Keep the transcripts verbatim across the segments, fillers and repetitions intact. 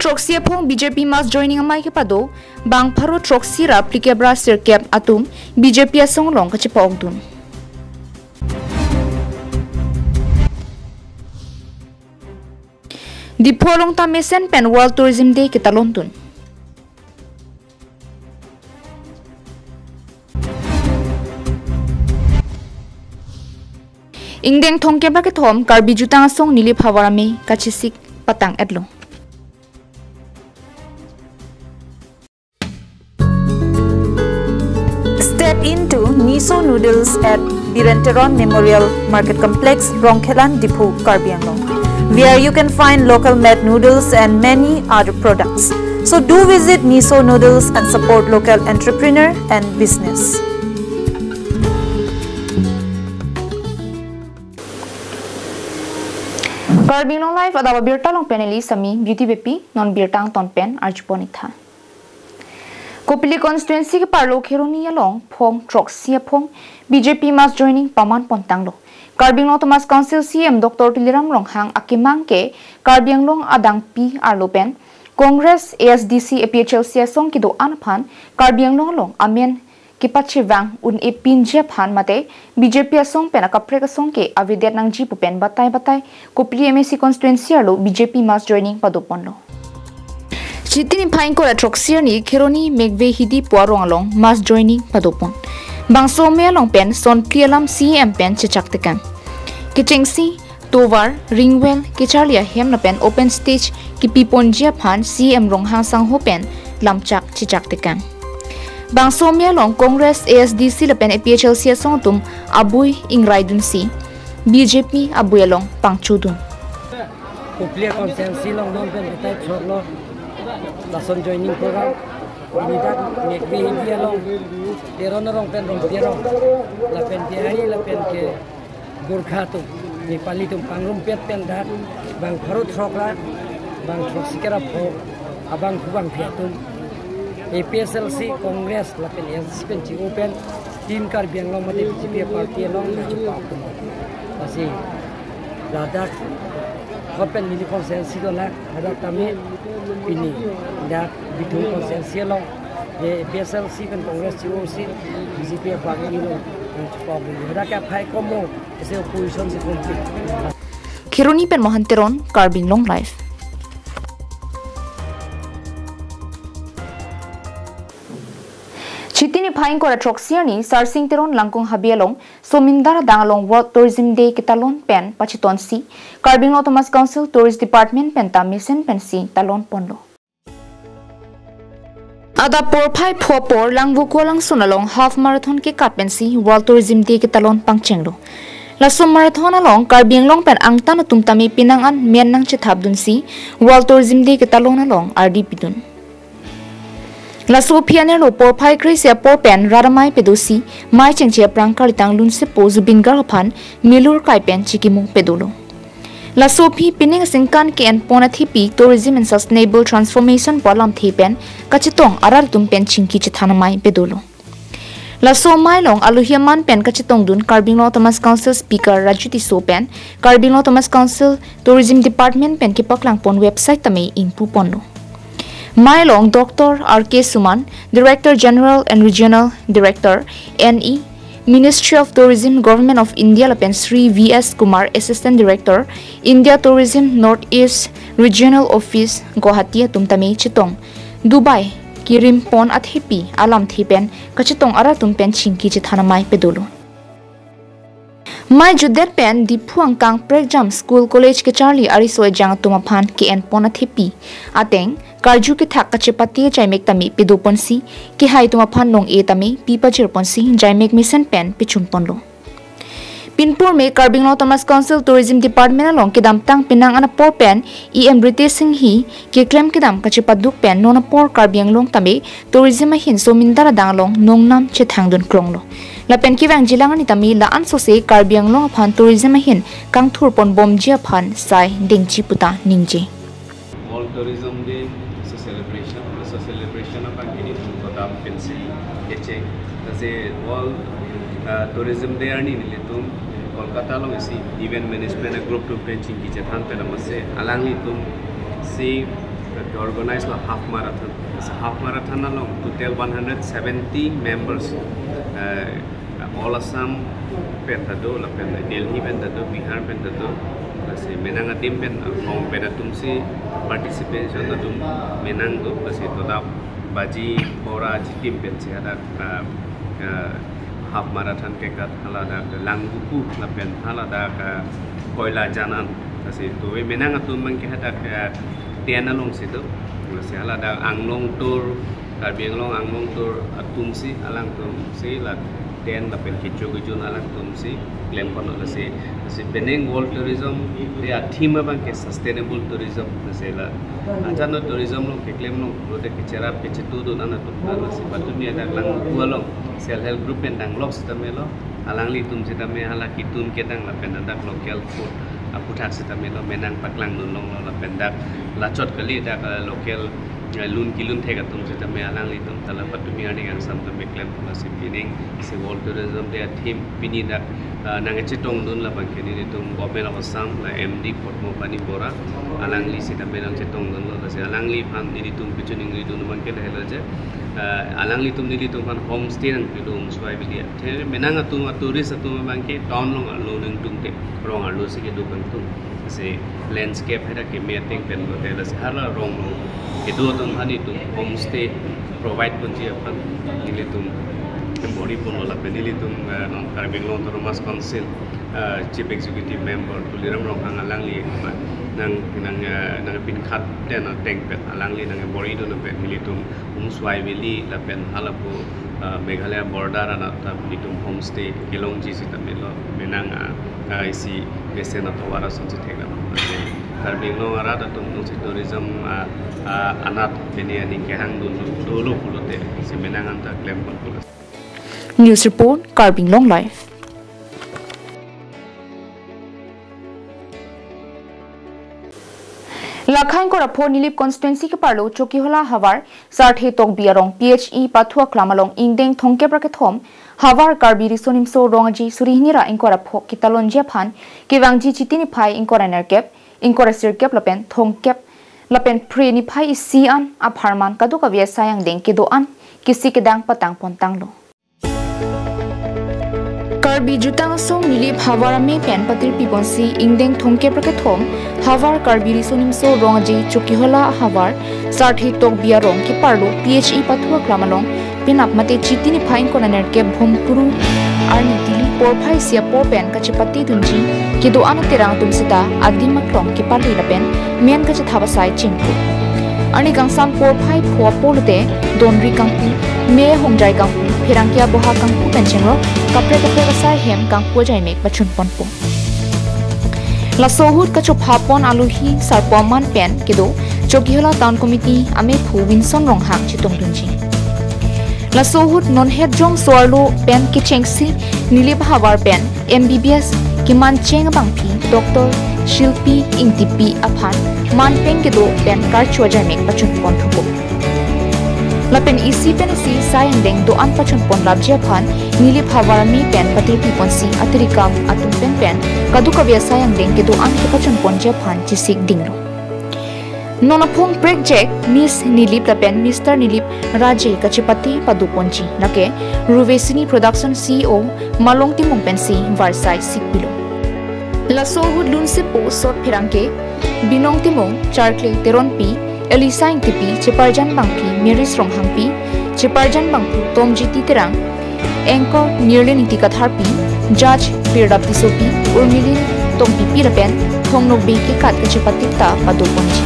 Throksi aphong B J P mass joining amei kepado, bang pharo throksi ra phlikep ra sirkep atum B J P asong along kachepa-okdun. Diphu along ta mesen pen World Tourism Day ketalondun. Ingdeng thomkep ra kethom Karbi Jutang Asong Nilip Havar Amei kachesik patang-etlo. Step into Niso Noodles at Biren Teron Memorial Market Complex, Rongkhelan, Diphu, Karbi Anglong, where you can find local made noodles and many other products. So do visit Niso Noodles and support local entrepreneur and business. Karbi Anglong Live adap abirta along pen neli Sami Beauty Beypi, non birta angton pen arjupon-ik tha. Kopili constituency keparlo Kheroni along phong throksi aphong B J P mass joining paman pontanglo. Karbi Anglong Autonomous Council C E M Doctor Tuliram Ronghang akemang ke Karbi Anglong adangpi arlo pen Congress, A S D C, A P H L C asong kedo-an aphan Karbi Anglong along amen kepachevang un-e pinji aphan mate B J P asong pen akaprek asong ke avedet nangji pu pen batai batai kopili M A C constituency arlo B J P mass joining padoponlo. Chiti niphai ingkoi ra throksi arni Kheroni Mekve Hidi pu arong along mass joining padopon. Bangso amei along pen son phli alam C E M pen chechak tekang. Kechengsi, tovar, ringwel kecharli ahem lapen open stage kepiponji aphan C E M Ronghang sangho pen lamchak chechak tekang. Bangso amei along Congress, A S D C lapen A P H L C asong atum abui ingraidunsi B J P abui along pangchodun. Kopili constituency along non pen kitai choklo lason joining program. Ini dak Mekve Hidi along Teron arong pen Rongpi arong lapen Bihari lapen ke Gorkha atum, Nepali atum pangrumpet pen dak bang pharo throk ra bang throksi kep ra pho abang khu bang phi atum A P H L C, Congress lapen A S D C pen chi-o pen Team Karbi Anglong mate B J P party along na chupa atum. Lasi ladak hot pen mini constituency do la, ladak tame pini dak Bithung constituency along, ye A P H L C pen Congress chi-o si B J P party along na chupa atum. Ladak ke aphai komo ese opposition si konti. Kheroni pen Mohan Teron, Karbi Anglong Live. Chiti niphai ingkoi ra throksi arni Sarsing Teron Langkung Habe along Somindar adang along World Tourism Day ketalon pen pachitonsi Karbi Anglong Autonomous Council Tourist Department pen ta mesen pensi talonponlo. Adap porphai pho apor Langvoku alangsun along half marathon kekat pensi World Tourism Day ketalon pangchenglo. Laso marathon along Karbi Anglong pen angtan atum tame penang an men nangchethapdunsi World Tourism Day ketalon along ardi pidun. Laso aphi anerlo porphai kre-isi apor pen rat amei pedosi mei chengche aphrang karlitang lunsepo Zubeen Garg aphan milur kai pen chikimung pedolo. Laso aphi pining asingkan ke-enpon athepi Tourism and Sustainable Transformation pu alamthe pen kachetong arat atum pen chingki chethan amei pedolo. Laso amei along alohi aman pen kachetongdun Karbi Anglong Autonomous Council Speaker Raju Tisso pen Karbi Anglong Autonomous Council Tourism Department pen kepaklangpon website tame ingpuponlo. Mei along Doctor R K Suman, Director General and Regional Director, N E, Ministry of Tourism, Government of India lapen Shri V S Kumar, Assistant Director, India Tourism North East Regional Office, Guwahati atum tame chetong Dubai kirimpon athepi alamthe pen kachetong arat atum pen chingki chethan amei pedolo. Mei jutdet pen Diphu angkang prekjam school college kecharli ariso ejang atum aphan ke-enpon athepi ateng karju kethak kachepate jaimek tame pedoponsi kehai atum aphan nong-e tame pipajirponsi jaimek mesen pen pechunponlo. Pinpur me Karbi Anglong Autonomous Council Tourism Department along kedamtang penang an apor pen E M Ritesh Singh hi keklem kedam kachepaduk pen non apor Karbi Anglong tame tourism ahin Somindar adang along nongnam chethangdun kronglo. Lapen kevang jilang arni tame la-an sose Karbi Anglong aphan tourism ahin kangthurponbomji aphan sai dengji puta ningje. World Tourism Day, it's a celebration, it's a celebration of activity kodam pensi kecheng. Lasi World, uh, Tourism Day arni nelitum Kolkata along isi event management group atum pen chingki chethan pen amatsi alanglitum si Organize lo half marathon. Sa half marathon along total one hundred seventy members. Eh, all Assam pen ta do, lapen Delhi pen ta do, Bihar pen ta do. Lasi menang adim pen, eh, along pen atum si participation atum menang do. Lasi toda baji pora jitim pen si hadak, eh, eh, half marathon kekat haladak Langbuku lapen haladak, eh, Koila Janan. Lasi tuve menang atum abangke hadak, eh, ten along si do. Lasi haladak Anglong tour, Karbi Anglong Anglong tour atum si, alangtum si la ten lapen kecho kejun alangtum si klem kono lasi. Lasi penang World Tourism Day a-theme abangke sustainable tourism lasi la. Ajano tourism along keklem along pulote kecherap kechetu dun an atum ta lasi patumi hadak Langbuku along self help group pen danglok sitame lo. Alanglitum sitame hala kitun kedang lapen dak local food aputhak sitame lo, menang paklang dun longlo lapen dak lachot kali dak, eh, local, eh, lun kelun thek atum sitame alanglitum ta la patumi arni kangsam tame klem lasi pining si World Tourism Day a-theme pini dak, eh, nangchetong dun labangke nelitum Government of Assam la M D Padma Pani Bora alangli sitame nangchetong dunlo lasi alangliphan nelitum kachiningri dun abangke lahelo je, eh, alanglitum nelitum aphan homestay nangpi do Umswai Valley. Athe menang atum a-tourist atum abangke town along arlo nangdun te, rong arlo si kedo kangtung. Lasi landscape hadak keme ateng pen lote lasi hala rong along kedo atum aphan itum homestay provide ponji aphan nelitum embori ponlo lapen nelitum, eh, non Karbi Anglong Autonomous Council, eh, Chief Executive Member Tuliram Ronghang alangli nang nang, eh, nangpinkhat ten ateng pen alangli nang embori dun pen nelitum Umswai Valley lapen halapu, eh, Meghalaya border anat ta nelitum homestay kelongji sitame lo menang, ah, ah, isi mesen atovar ason si thekdam. Karbi Anglong arat atum nung si tourism, ah, ah, anat pini ani kehang dun dolo pulote si menang anta klem pon pulo. News report, Karbi Anglong Live. Lakha ingkoi ra pho Nilip constituency keparlo Chokihola havar Sarthe Tokbi arong P H E pathu aklam along ingdeng thomkep ra kethom havar Karbi Riso Nimso Rong Aje suri hini ra ingkoi ra pho ketalonji aphan kevangji Chiti niphai ingkoi ra nerkep, ingkoi ra sirkep lapen thomkep lapen Phre niphai isi an apharman kadokave asai angdeng kedo-an kisi kedang patang pontanglo. Karbi Jutang Asong Nilip havar amei pen patirpi ponsi ingdeng thomkep ra kethom havar Karbi Riso Nimso Rong Aje Chokihola havar Sarthe Tokbi arong keparlo P H E pathu aklam along penap mate Chiti niphai ingkoi ra nerkep Bhomkuru arni tili porphai isi apor pen kachepate dunji kedo-an aterang atum seta adim aklong kepale lapen men kachethap asai chingpu. Arni kangsam porphai pho apor lote donri kangpu, me hongjai kangpu, pherangke aboha kangpu pen chengrok kaprek kaprek asai hem kangpu ajai mek pachun ponpo. Laso ahut kachopha pon alohi sarpo aman pen kedo Chokihola Town Committee amephu Winson Ronghang chetongdunji. Laso ahut non het jongso arlo pen kechengsi Nilip havar pen M B B S kemancheng abangpi Doctor Shilpi Ingtipi aphan manpeng kedo pen karcho ajai mek pachun pon thupo. Lapen isi pen isi sai angdeng do-an pachun pon lapji aphan Nilip havar amei pen patirpi ponsi atirikam atum pen pen kadokave asai angdeng kedo-an kepachun ponji aphan chesik dinglo. Non aphong prekjek Miss Nilip lapen Mister Nilip Raje kachepate pado ponji lake Ruvesini Production C E O Malong Timung pensi varsai sikpilo. Laso ahut lunsepo sot pherangke Binong Timung, Charkle Teronpi, Elisa Ingtipi, cheparjan abangpi Mary Ronghangpi, cheparjan abangphu Tomjiti Terang, anchor Nirlin Ingti Katharpi, judge Pirdap Tissopi, Urmilin Tongpipi lapen Thongnokbe kekat kachepate ta pado ponji.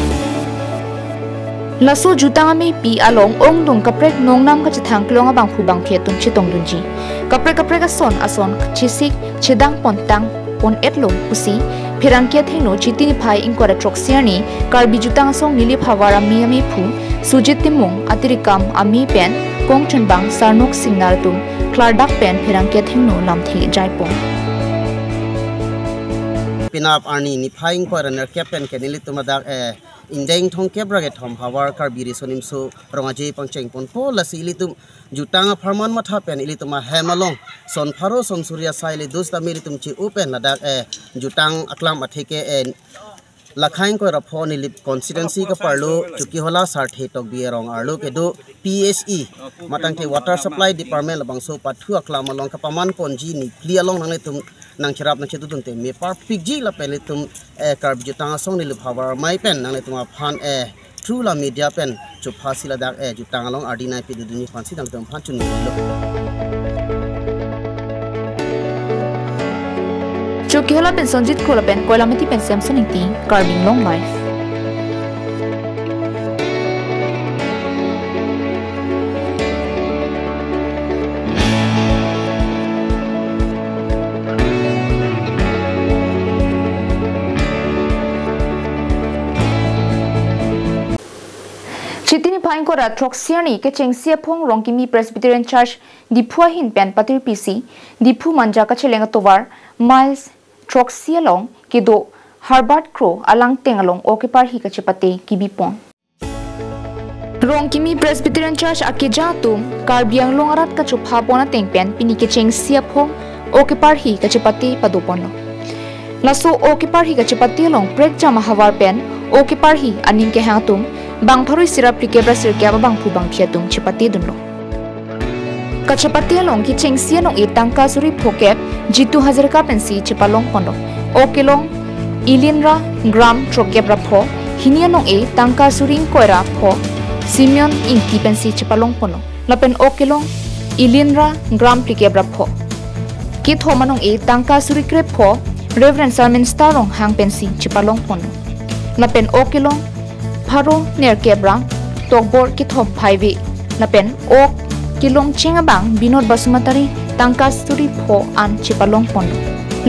Laso jutang ameipi along ongdung kaprek nongnam kachethang kelong abangphu bangphi atum chetongdunji. Kaprek kaprek ason ason chesik chedang pontang pon-etlo pusi pherangke athengno Chiti niphai ingkoi ra throksi arni Karbi Jutang Asong Nilip havar amei amephu Sujit Timung, atirikam amei pen kongchunbang Sarnok Singnar atum klardak pen pherangke athengno lamthe jaipon. Penap arni niphai ingkoi ra nerkep pen ke nelitum adak, eh, ingdeng thomkep ra kethom havar Karbi Riso Nimso Rong Aje pangcheng ponpo, lasi ilitum jutang apharman matha pen ilitum ahem along son pharo son suri asai le dus tame ilitum che-o pen ladak, eh, jutang aklam atheke, eh, Lakhai ingkoi ra pho Nilip constituency keparlo Chokihola Sarthe Tokbi arong arlo kedo P S E matangte Water Supply Department labangso pathu aklam along kapaman ponji niphli along nanglitum nangcherap nangchetudunte me parpikji lapen ilitum eh, Karbi Jutang Asong Nilip Havar Amei pen nanglitum aphan eh through la media pen chupha si ladak eh jutang along ardi nai pidudunji aphan si nanglitum aphan chunilo. Chokihola pen Sonjit Kro lapen Koilamati pen Samson Ingti, Karbi Anglong Live. Chiti niphai ingkoi ra throksi arni kechengsi aphong Rongkimi Presbyterian Church Diphu ahin pen patirpi si Diphu Manja kacheleng atovar miles throksi along kedo Herbert Kro alangteng along o keparhi kachepate kebipon. Rongkimi Presbyterian Church akeja atum Karbi Anglong arat kachopha pon ateng pen pini kechengsi aphong o keparhi kachepate padoponlo. Laso o keparhi kachepate along prekjam ahavar pen o keparhi aning kehang atum bang pharo isi ra phlikep ra sirkep abangphu bangphi atum chepatedunlo. Kachepate along kechengsi anong-e tangka suri phokep Jitu Hazarika pensi chepalongponlo. O kelong Ilinra gram throkep ra pho, hini anong-e tangka suri ingkoi ra pho Simeon Ingti pensi chepalongponlo. Lapen o kelong Ilinra gram phlikep ra pho. Kethom anong-e tangka suri krep pho Reverend Sarmen Star Ronghang pensi chepalongponlo. Lapen o kelong pharo nerkep ra tokbor kethom phaive lapen o kelong cheng abang Binod Basumatary tangka suri pho an chepalongponlo.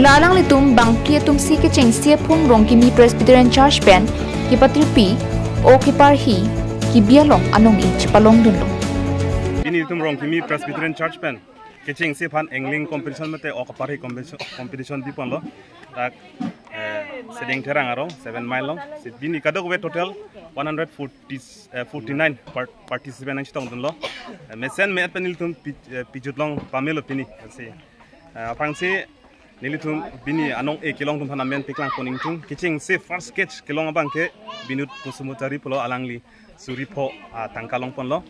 La alanglitum bangphli atum si kechengsi aphong Rongkimi Presbyterian Church pen kepatirpi o keparhi kebi along anong-e chepalongdunlo. Pini itum Rongkimi Presbyterian Church pen kechengsi aphan angling competition mate o keparhi competition, competition biponlo. Dak eh, Sedeng Terang arong seven mile along. Si pini kadokave total one hundred forty, eh, forty-nine part, participant nangchetongdunlo. Eh, mesen me-et pen nelitum pi-, eh, pijut long pamelo pini. Si eh, aphrangsi nelitum pini anong-e kelong atum aphan amen paklangpon ingtung. Kechengsi first catch kelong abangke Binod Basumatary pulo, alangli suri pho ah, tangka longponlo.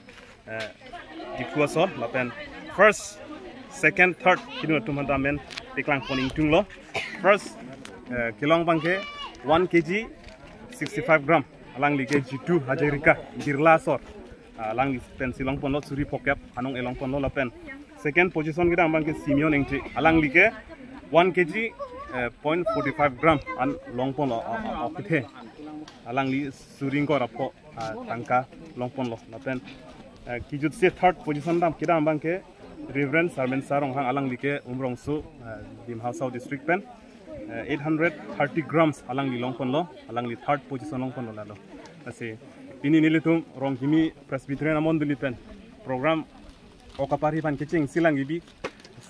Eh, Diphu aso lapen first, second, third kedun atum aphan amen paklangpon ingtunglo. First eh, kelong abangke one K G sixty-five gram, alangli ke Jitu Hazarika, Birla asor. Ah, alangli pensi longponlo, suri phokep anong-e longponlo lapen second position kedam abangke Simeon Ingti, alangli ke one K G eh, point forty-five gram an longponlo, ah, ah, ah, kethe. Alangli suri ingkoi ra pho ah, tangka longponlo. Lapen eh, kejutsi third position dam kedam abangke Reverend Sarmen Sar Ronghang, alangli ke Umrongso, eh, Dima Hasao District pen eh, eight hundred thirty grams alangli longponlo, alangli third position longponlo lalo. Lasi pini nelitum Rongkimi Presbyterian amondoli pen program o keparhi aphan kechengsi lang kebi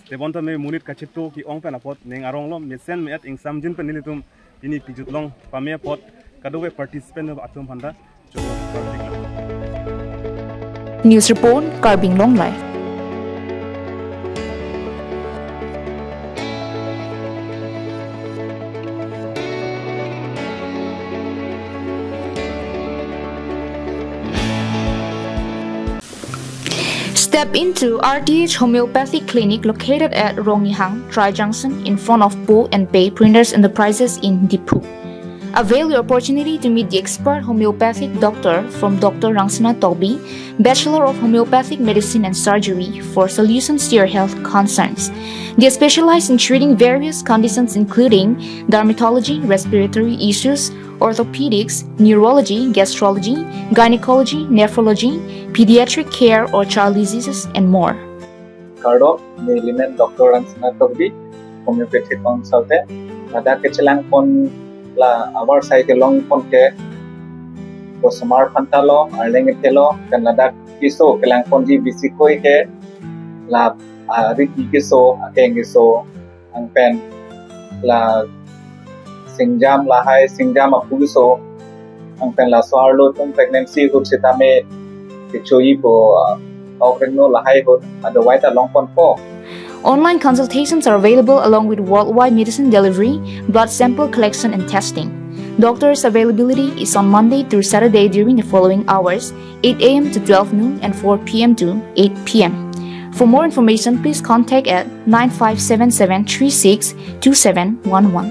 tebon tame monit kachetong ke-ong pen apot ning aronglo, mesen me-et ingsamjin pen nelitum pini pijut long pame apot kadokave participant atum aphanta choro parpiklo. News report, Karbi Anglong Live. Step into R T H Homeopathic Clinic located at Rongnihang, Tri Junction, in front of Bow and Pei Printers Enterprises in Diphu. Avail your opportunity to meet the expert homeopathic doctor from Doctor Rangsina Tokbi, Bachelor of Homeopathic Medicine and Surgery, for solutions to your health concerns. They specialize in treating various conditions including dermatology, respiratory issues, orthopedics, neurology, gastrology, gynecology, nephrology, pediatric care or child diseases, and more. Kardom, neli men Doctor Rangsina Tokbi, homeopathic consultant. Ladak kechelangpon la avarsai kelongpon ke osomar aphanta lo, arleng aphanta lo, pen ladak keso kelangponji bisi koi ke la, ah, riki keso, akeng keso, anpen la singjam lahai, singjam apu keso, anpen laso arlo atum pregnancy ahut sitame kechoipo, ah, ok rengno lahai ahut adawai ta longponpo. Online consultations are available along with worldwide medicine delivery, blood sample collection and testing. Doctor's availability is on Monday through Saturday during the following hours: eight a m to twelve noon and four p m to eight p m. For more information, please contact at nine five seven seven three six two seven one one.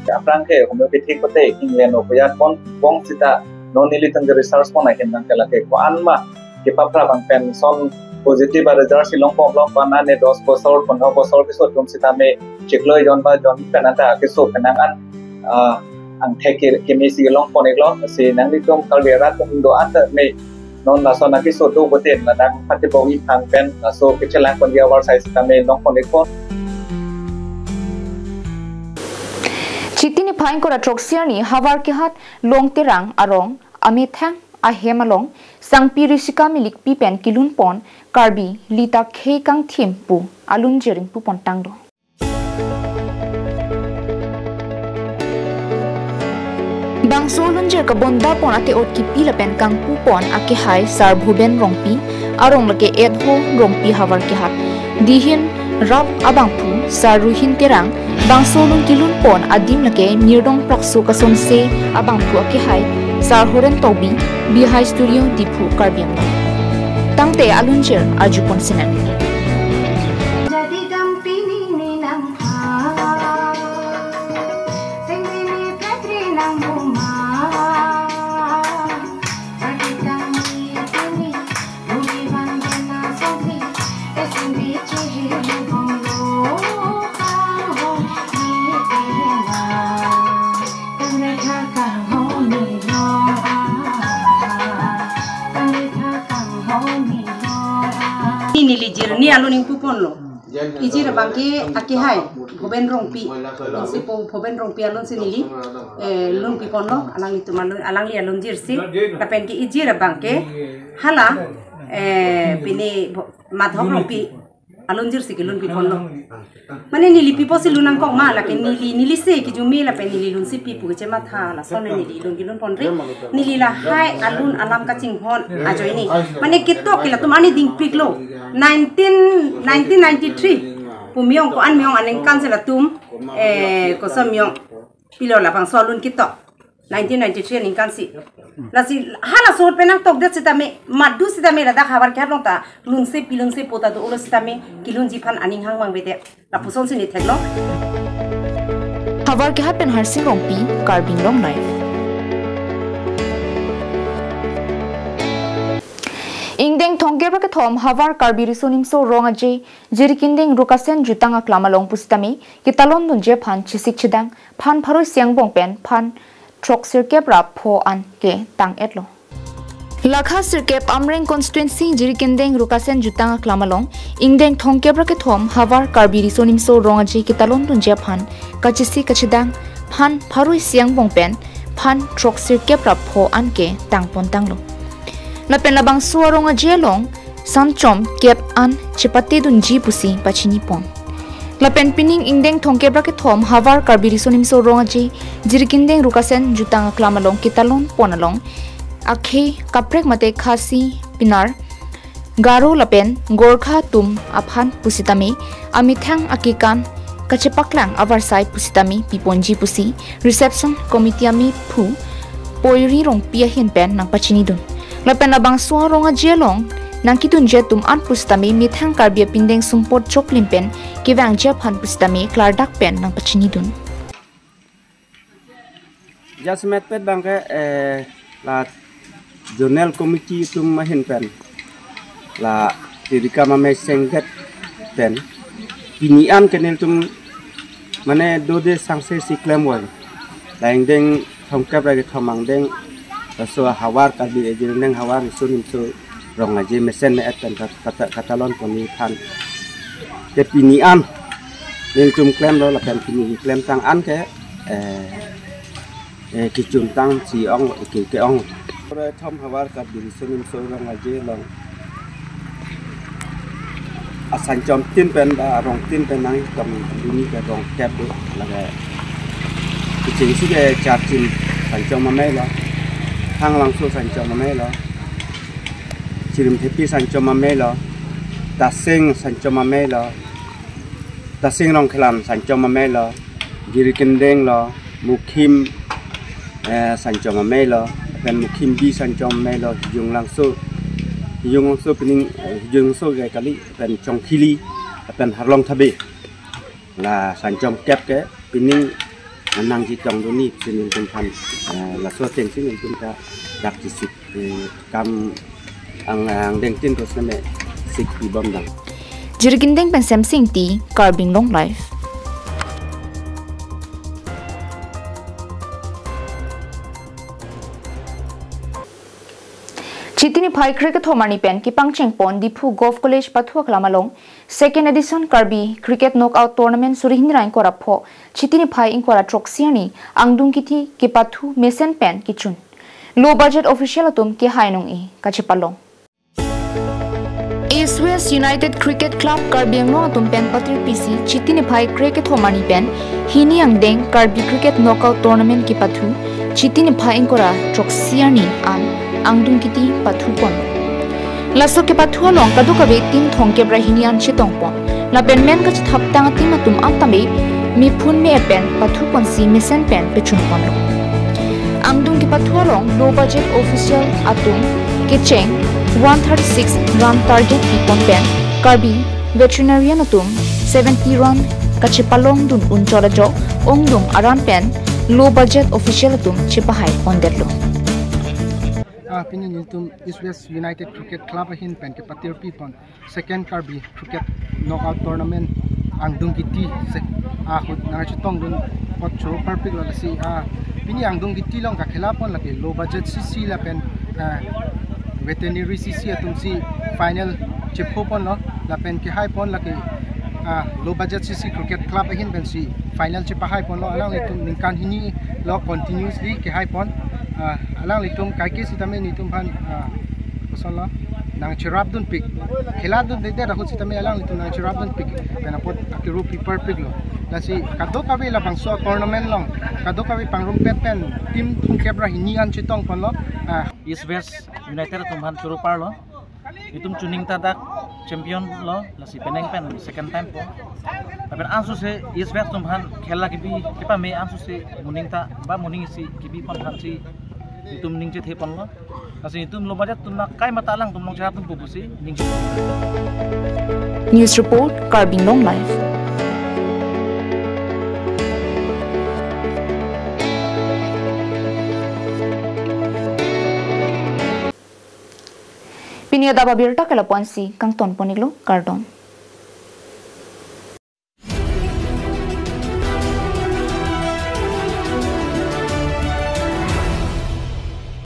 Aphrang ke homeopathic kote England o puyat pon pon sita non nelitum ke research pon ahin nang ke lake ko-an ma kepapra bang pen son positive a result si long pon long pan ane dos bosor, pondro bosor keso atum sitame chiklo jon ba jon pen anta keso penang an, ah, angthek ke keme si long pon iklo si nanglitum Karbi arat atum do anta me non lason akeso do boten ladak pati bong iphang pen laso kechelang pon di awar sai sitame long pon ikpo. Chiti niphai ingkoi ra throksi arni Howraghat Longterang arong amethang ahem along Sangpi Rishika Milikpi pen kelun pon Karbi Lita Khei Kangthim pu alunjir ingpu pon tanglo. Bangso alunjir kabonda pon ate ot kipi lapen kangpu pon akehai Sar Bhuben Rongpi, arong lake Edho Rongpi, Howraghat. Dihin rap abangphu Sar Ruhin Terang, bangso alun kelun pon adim lake Nirdong Prakso Kasonse abangphu akehai Sar Horen Tokbi, Bihai Studio Diphu, Karbi Anglong. Tangte alunjir arju pon sinang. Jadi dampini ni nangkha, singini petri nang buma. Neli jirni alun ingpu ponlo. Ijir abangke akehai Bhuben Rongpi. Insipo Bhuben Rongpi alun si neli, eh, lunpi ponlo, alanglitum alun, alangli alunjir si. Lapen ke ijir abangke hala, eh, pini Bho-, Madhop Rongpi alunjir si kelunpi ponlo. Mane neli pipo si lun nangkok ma, lake neli, neli se kijumi lapen neli lun si pipo kechematha, lason neli lun kelun ponri. Neli lahai alun alam kachinghon ajoine. Mane ketok ke latum ani dingpiklo. Nineteen, nineteen ninety-three pu miyong ko-an miyong aningkan si latum, eh, koson miyong pilo labangso alun ketok. Nineteen ninety-three aningkan si. Lasi hala sot penang tokdet sitame, madu sitame ladak Howraghat along ta lunsepi lunsepo ta do-olo sitame kelunji aphan aning hang mang bete. Lapuson si neli theklong. Howraghat pen Harsing Rongpi, Karbi Anglong Live. Ingdeng thomkep ra kethom Howraghat Karbi Riso Nimso Rong Aje Jirikindeng Rukasen Jutang Aklam along pusitame ketalon dunji aphan chesik chedang phan pharo isi angbong pen phan throksirkep ra pho an ke tang-etlo. Lakha sirkep Amreng constituency Jirikindeng Rukasen Jutang Aklam along ingdeng thomkep ra kethom Howraghat Karbi Riso Nimso Rong Aje ketalon dunji aphan kachesik kachedang phan pharo isi angbong pen phan throksirkep ra pho an ke tang pon tanglo. Lapen labangso arong aje along sanchom kep an chepate dunji pusi pachini pon. Lapen pining ingdeng thomkep ra kethom Howraghat Karbi Riso Nimso Rong Aje Jirikindeng Rukasen Jutang Aklam along ketalon pon along akhei kaprek mate Khasi, Pinar, Garo lapen Gorkha atum aphan pusitame amethang akekan kachepaklang avarsai pusitame piponji pusi reception committee amephu Poiri Rongpi ahin pen nangpachinidun. Lapen labangso arong aje along nangkedunji atum an pusitame methang Karbi apindeng sumpot choklim pen kevangji aphan pusitame klardak pen nangpachinidun. Jasemet pet abangke, eh, la zonal committee atum ahin pen la tirika mame sengket pen pini an ke nelitum mane dode sangse si klemvoi. La ingdeng thomkep ra kethom angdeng laso Howraghat Karbi Jirikindeng Howraghat Riso Nimso Rong Aje mesen me-et pen kat-, kata-, katalon ponji aphan. Te pini an nelitum klemlo lapen pini klemtang an ke, eh, eh, kechuntang si ong ke, ke-ong. Kethom Howraghat Karbi Riso Nimso Rong Aje along asanchom tin pen ba arong tin pen nangtum duni ke rong kep do lake. Kechengsi ke Charchim sanchom amei lo, Thanglangso sanchom amei lo, Chirimthepi sanchom amei lo, Tasing sanchom amei lo, Tasing Rongkhelan sanchom amei lo, Jirikindeng lo, Mukhim, eh, Sanchom amei lo, pen Mukhim B Sanchom amei lo, Hijunglangso, Hijunglangso pining, eh, Hijunglangso ke kali, pen Chongkhili, pen Harlong Thabe. La Sanchom kep ke pining nangchetongdunji si nelitum aphan, eh, laso atengsi nelitum ta dak chisik, eh, kam ang, angdeng tin terus name sik pibom dang. Jirikindeng pen Semsing Ingti, Karbi Anglong Live. Chiti niphai kre kethom arni pen kepangchengpon Diphu Govt College pathu aklam along Second Edition Karbi Cricket Knockout Tournament suri hini ra ingkoi ra pho, Chiti niphai ingkoi ra throksi arni angdung kithi kepathu mesen pen kechun. Low budget official atum kehai nong-e kachepalong. East West United Cricket Club Karbi Anglong atum pen patirpisi Chiti niphai kre kethom arni pen hini angdeng Karbi Cricket Knockout Tournament kepathu Chiti niphai ingkoi ra throksi arni an angdung kithi pathupon. Laso kepathu along kadokave team thomkep ra hini an chetongpon. Lapen men kachethaptang a-team atum an tame mephun me-ep pen pathuponsi mesen pen pechunponlo. Angdung kepathu along low budget official atum kecheng one thirty-six run target pipon pen Karbi veterinarian atum seventy run kachepalongdun unchot ajok ongdung aran pen low budget official atum chepahai pondetlo. Ah, pini nelitum East West United Cricket Club ahin pen kepatirpipon Second Karbi Cricket Knockout Tournament angdung kithi se ahut nangchetongdun apot choro parpiklo lasi, ah, pini angdung kithi along kakhelapon lake low budget C C lapen, ah, veterinary C C atumsi final chephoponlo lapen kehaipon lake, ah, low budget C C Cricket Club ahin pensi final chepahaiponlo. Alanglitum ningkan hini lo continuously kehaipon, ah, alanglitum kaike sitame nelitum aphan, ah, kosonlo nangcherapdunpik. Kheladunde ahut sitame alanglitum nangcherapdunpik. Pen apot akero piparpiklo. Lasi kadokave labangso tournament along kadokave pangrumpet pen team thomkep ra hini an chetongponlo. Ah, East West United atum aphan choro parlo. Itum chuning ta dak champion lo, lasi penang pen second time po. Lapen ansose East West atum aphan khela kebi kepame ansose moning ta ba moning isi kebipon aphansi itum ning chetheponlo. Lasi itum low budget atum na kaimata alangtum along cherapdunpo pusi ning chethe. News report, Karbi Anglong Live. Pini adap abirta ke lapu-ansi kangtonpon-iklo, kardom.